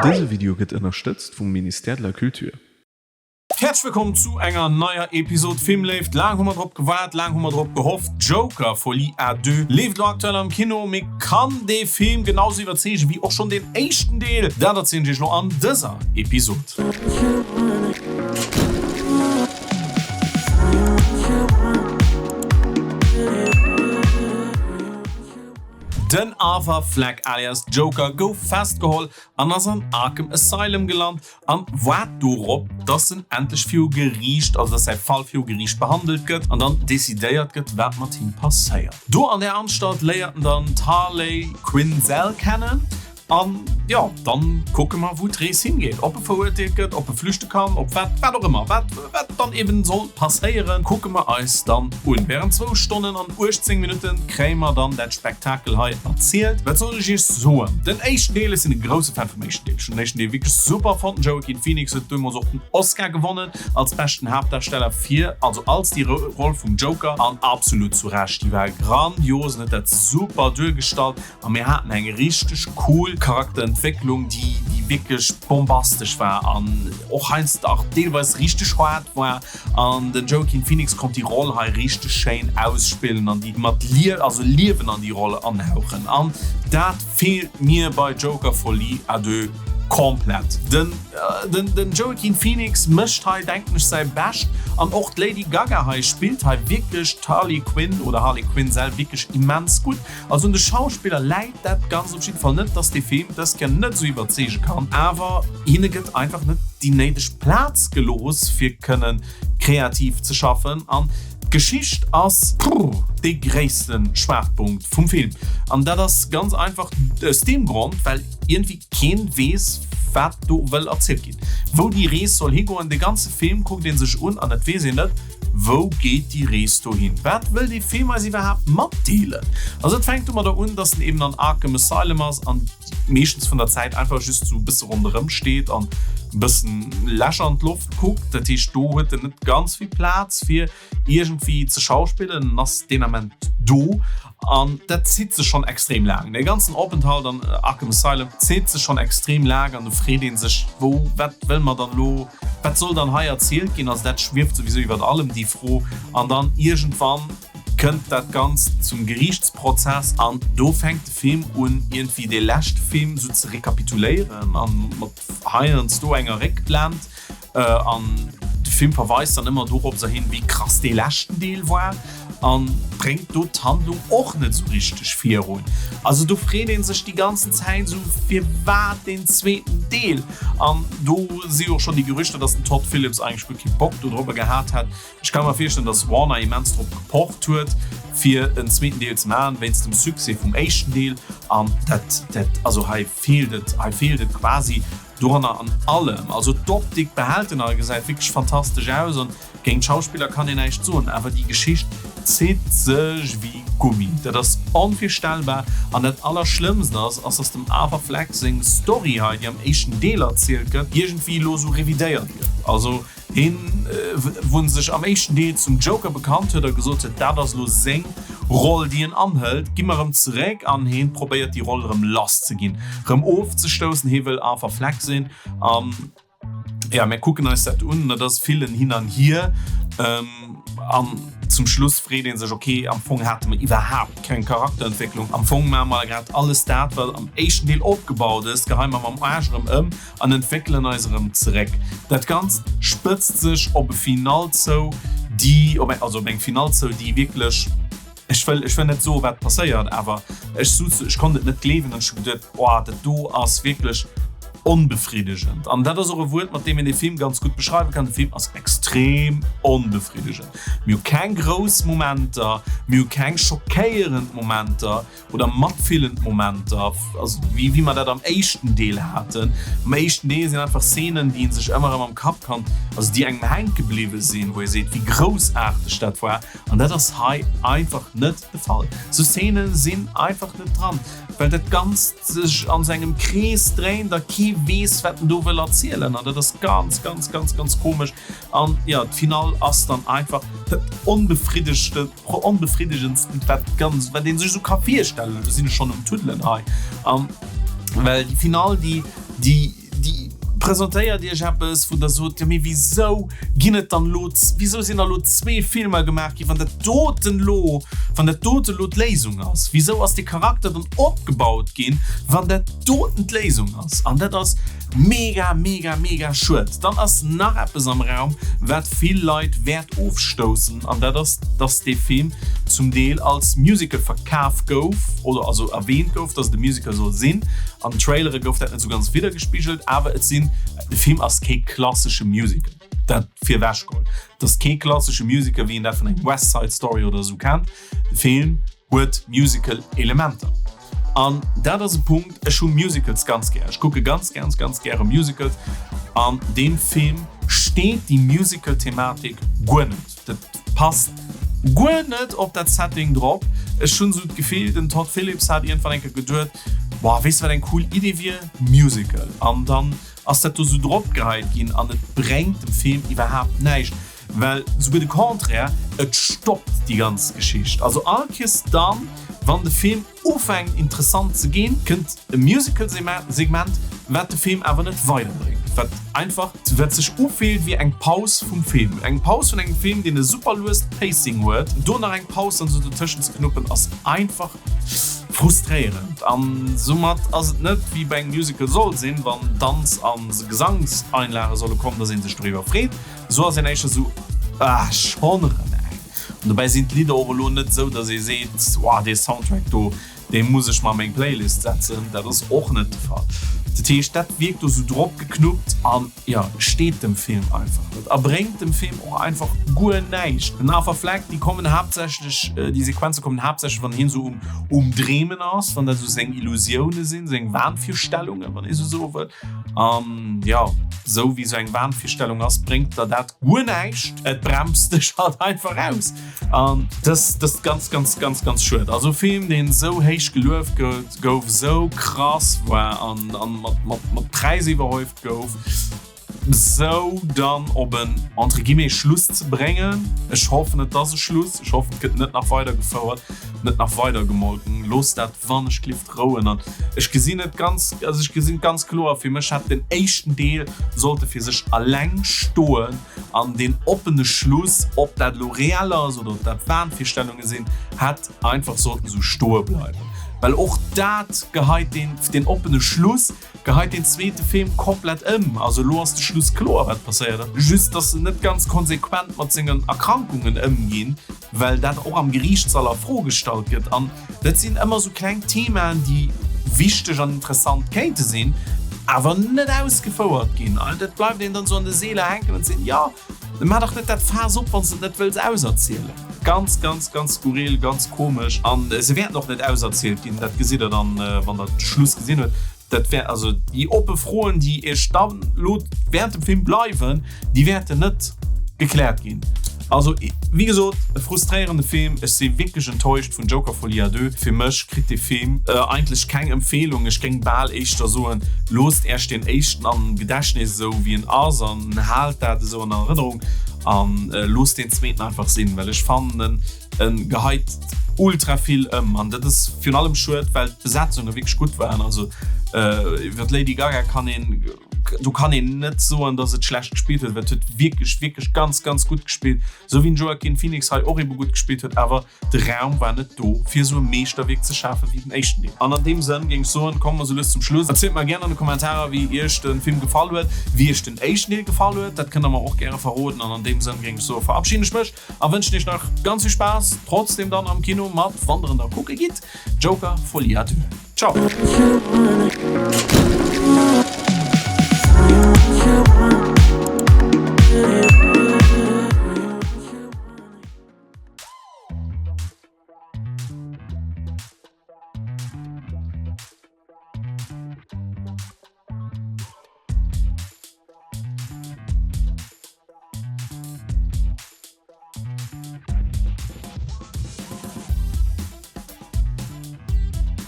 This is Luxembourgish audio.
Dëse Video gëtt ënnerstëtzt vum Ministère de la Culture. Häerzlech wëllkomm zu enger neier Episode Filmléift. Laang hu mer drop gewaart, laang hu mer drop gehofft, Joker, Folie à deux leeft elo aktuell am Kino. Mee kann dee Film genau sou iwwerzeegen wéi och schonn deen éischten Deel? Dat erzielen ech iech elo an dëser Episode. Den Arthur Fleck alias Joker gouf festgeholl an ass an Arkham Asylum gelant an waart dorop, dass en endlech viru Geriicht, also dass säi Fall viru Geriicht behandelt gëtt an dann decidéiert gëtt, wat mat him passéiert. Do an där Anstalt léiert en dann d'Harley Quinzel kennen an jo, dann kucke mer wou d'Rees hingeet, ob e verurteelt gëtt, ob e flüchte kann, ob wat, wat och ëmmer, wat, wat dann eben soll passéieren, kucke mer eis dann un. Während zwou Stonnen an 18 Minutten kréie mer dann dat Spektakel hei erzielt. Wat soll ech iech soen? Den éischten Deel, ech sinn e grousse Fan vum éischten Deel, ech hunn den éischten Deel wierklech super fonnt. Den Joaquin Phoenix huet deemools och den Oscar gewonnen als beschten Haaptdarsteller fir, also als déi Roll vum Joker, an absolut zu Recht, déi war grandios, en huet dat super duergestallt. A mir haten eng richteg cool Charakterentwécklung, déi déi wierklech bombastesch war an och heiansdo och deelweis richteg haart war. An den Joaquin Phoenix konnt déi Roll hei richteg schéin ausspillen an déi mat Lie also Liewen an déi Roll anhauchen. An dat feelt mir bei Joker Folie à deux komplett. Den den den Joaquin Phoenix mécht hei denken ech säi Bescht an och d'Lady Gaga hei spillt hei wierklech d'Harley Quinn oder Harley Quinzel wierklech immens gutt. Also un de Schauspiller läit dat Ganzt op jidde Fall net, dass dee Film dës Kéier net esou iwwerzeege kann, awer hinne gëtt einfach net déi néideg Plaz gelooss fir kënne kreativ ze schaffen an d'Geschicht ass, prr, dee gréisste Schwaachpunkt vum Film an dat ass ganz einfach aus deem Grond, well iergendwéi keen weess wat do wëll erzielt ginn, wou déi Rees soll higoen. De ganze Film kuckt ee sech un an et weess een net, Wou geet déi Rees dohin? Wat wëll dee Film eis iwwerhaapt matdeelen? Also et fänkt domadder un, dass en eben an Arkham Asylum ass an meeschtens vun der Zäit einfach just sou e bësse ronderëm steet an e bëssen Lächer an d'Loft kuckt. Dat heescht, do huet en net ganz vill Plaz fir iergendwéi ze schauspillen. En ass deen Ament do An dat zitt sech schonn extrem laang. Dee ganzen Openthalt an Arkham Asylum zitt sech schonn extrem laang an do freet ee sech, wou, wat wëll mer dann elo, wat soll dann hei erzielt ginn? Also dat schwieft souwisou iwwert allem, déi Fro. An dann iergendwann kënnt dat Ganzt zum Geriichtsprozess an do fänkt de Film un, iergendwéi dee leschte Film esou ze rekapituléieren a mat heiansdo enger Réckblend. An de Film verweist dann ëmmer doropser hin, wéi krass dee leschten Deel war an bréngt do d'Handlung och net esou richteg virun. Also do freet ee sech déi ganzen Zäit esou, firwat deen zweeten Deel? An do si jo och schonn déi Gerüchter, dass den Todd Phillips eigentlech guer kee Bock dodrobber gehat hätt. Ech ka mer virstellen, dass Warner immens drop gepocht huet, fir en zweeten Deel ze maachen, wéinst dem Succès vum éischten Deel. An dat, dat, also hei feelt et, hei feelt et quasi Doranner an allem, also d'Optik behält en a gesäit wierklech fantastesch aus an géint d'Schauspiller kann een näischt soen, awer déi Geschicht zitt sech wéi Gummi, dat ass onvirstellbar an dat allerschlëmmst ass, ass dass dem Arthur Fleck seng Story hei, déi am éischten Deel erzielt gëtt, iergendwéi elo sou revidéiert gëtt. Also Hien, wou en sech am éischten Deel zum Joker bekannt huet a gesot huet, dat ass elo seng Roll, déi en anhëlt, gi mer erëm zeréck an hien probéiert déi Roll erëm lass ze ginn, erëm ofzestoussen. Hie wëll Arthur Fleck sinn an jo, mir kucken eis dat un. Dat ass vill en Hin an Hier an zum Schluss freet ee sech, ok, am Fong hate mer iwwerhaapt keng Charakterentwécklung, am Fong maache mer grad alles dat, wat am éischten Deel opgebaut ass, geheie mer mam Aarsch erëm ëm. An entwéckelen eis erëm zeréck. Dat Ganzt spëtzt sech op e Finall zou, déi, op eng, also op eng Finall zou, déi wierklech, ech wëll, ech wëll net soen, wat passéiert, awer ech suz, ech konnt et net gleewen an ech hu geduet, boah, dat do ass wierklech onbefriddegend. An dat ass och e Wuert, mat deem een dee Film ganz gutt beschreiwe kann, De Film ass extrem onbefriddegend. Mir hu keng grouss Momenter, mir hu keng schockéierend Momenter, Oder matfillend Momenter, also wéi wéi mer dat am éischten Deel haten. Am éischten Deel sinn einfach Szenen, déi ee sech ëmmer erëm am Kapp kann, also déi engem hänke bliwwe sinn, wou ee seet, wéi groussaarteg dat war. An dat ass hei einfach net de Fall. Sou Szene sinn einfach net dran, well dat Ganzt sech an sou engem Krees dréint a kee weess, wat en do wëll erzielen. An dat ass ganz, ganz, ganz, ganz komesch. An jo, d'Finall ass dann einfach dat onbefriddegste. Onbefriddegendsten wat ganz wat een sech esou ka virstellen, do sinn ech schonn um Tuddelen hei, an well déi Finall déi déi. presentéiert iech eppes, wou der sot, jo mee wisou ginn et dann elo, wisou sinn da elo zwee Filmer gemaach ginn, wann dat doten elo, wann dat doten elo d'Léisung ass? Wisou ass dee Charakter dann opgebaut ginn, wann dat doten d'Léisung ass? An dat ass mega, mega, mega schued. Dann ass nach eppes am Raum, wat vill Leit wäert ofstoussen, an dat ass, dass dee Film zum Deel als Musical verkaf gouf, oder also erwähnt gouf, dass et e Musical soll sinn. An den Trailere gouf dat net sou ganz widdergespigelt, awer et sinn, de Film ass kee klassesche Musical, dat virewech geholl. Et ass kee klassesche Musical, wéi een dat vun engem West Side Story oder esou kennt. De Film huet Musical-Elementer. An dat ass e Punkt, ech hu Musicals ganz gär, ech kucke ganz, ganz, ganz gäre Musicals, an deem Film steet déi Musical-Thematik guer net. Dat passt guer net op dat Setting drop. Ech hunn esou d'Gefill, den Todd Phillips hat iergendwann eng Kéier geduet, Boah, weess de wat eng cool Idee wier? Musical. An dann ass dat do esou dropgeheit ginn an et bréngt dem Film iwwerhaapt näischt, well souguer de Contraire, et stoppt déi ganz Geschicht. Also all Kiers dann, wann de Film ufänkt interessant ze ginn, kënnt e Musical-Segment, wat de Film awer net weiderbréngt, wat einfach, wat sech ufillt wéi eng Paus vum Film, eng Paus vun engem Film, deen e super luest Pacing huet. Do nach eng Paus dann esou dotëschent ze knuppen, ass einfach frustréierend an soumat ass et net wéi bei engem Musical soll sinn, wann Danz a Gesangseinlage solle kommen, dass ee sech doriwwer freet. Esou ass een éischter esou, ah, schonn erëm eng. An dobäi sinn d'Lidder och elo net esou, datt ee seet, Wow, dee Soundtrack do, dee muss ech mer a meng Playlist setzen. Dat ass och net de Fall. Dat heescht, dat wierkt do esou drop geknuppt an, jo, steet dem Film einfach net a bréngt dem Film och einfach guer näischt. Den Arthur Fleck, déi kommen haaptsächlech, déi Sequenze kommen haaptsächlech, wann hien esou um um Dreemen ass, wann dat esou seng Illusioune sinn, seng Wahnvirstellungen, wann ee esou soe wëll. An, jo, esou wéi esou eng Wahnvirstellung ass, bréngt der dat guer näischt, et bremst dech halt einfach aus an das das ganz ganz ganz ganz schued. Also Film deen sou héich gelueft gëtt gouf, sou krass war an an mat mat mat Präis iwwerhäuft gouf, sou dann op en entre guillemets Schluss ze bréngen. Ech hoffen et ass e Schluss, ech hoffen et gëtt net nach weider gefouert, net nach weider gemolken. Loosst dat wannechgelift rouen an ech gesinn et ganz, also ech gesinn et ganz kloer, fir mech hätt den éischten Deel sollte fir sech alleng stoen an deen oppene Schluss, ob dat elo reell ass oder ob dat Wahnvirstellunge sinn, hätt einfach sollten esou stoe bleiwen, well och dat geheit deen, deen oppene Schluss geheit deen zweete Film komplett ëm. Also elo ass de Schluss kloer wat passéiert ass, just dass se net ganz konsequent mat sengen Erkrankungen ëmginn, well dat och am Geriichtssall a Fro gestallt gëtt. An dat sinn ëmmer esou kleng Themaen, déi wichteg an interessant kéinte sinn, awer net ausgefouert ginn. An dat bleift een dann esou an de Seeler hänken an seet, jo, maach dach net dat Faass op, wann s de et net wëlls auserzielen. Ganz, ganz, ganz skurril, ganz komesch. An se wäerten och net auserzielt ginn, dat gesitt der dann, wann der de Schluss gesinn hutt. Dat wär also déi oppe Froen, déi Iech dann elo während dem Film bleiwen, déi wäerten net gekläert ginn. Also wéi gesot, e frustréierende Film. Ech si wierklech enttäuscht vun Joker Folie à Deux. Fir mech kritt dee Film eigentlech keng Empfehlung. Ech géing bal éischter soen, loosst Iech deen éischten am Gedächtnis esou wéi en ass an haalt dat esou an Erënnerung an loosst deen zweeten einfach sinn, well ech fannen, En geheit ultra vill ëm an dat ass virun allem schued, well d'Besetzunge wierklech gutt waren. Also iwwer d'Lady Gaga kann een, do kann een net soen, datt et schlecht gespillt huet, well et huet wierklech, wierklech ganz, ganz gutt gespillt, esou wéi den Joaquin Phoenix hei och ebe gutt gespillt huet, awer de Raum war net do, fir esou e Meeschterwierk ze schafen wéi den éischten Deel. An an deem Sënn géing ech soen, komme mer esou lues zum Schluss. Erzielt mer gären an de Kommentarer, wéi iech de Film gefall huet, wéi iech den éischten Deel gefall huet, dat kënnt der mer och gäre verroden. An an deem Sënn géing ech soen, verabschiden ech mech. A wënschen iech nach ganz vill Spaass trotzdem dann am Kino mat wann der en da kucke gitt, Joker Folie à deux. Ciao.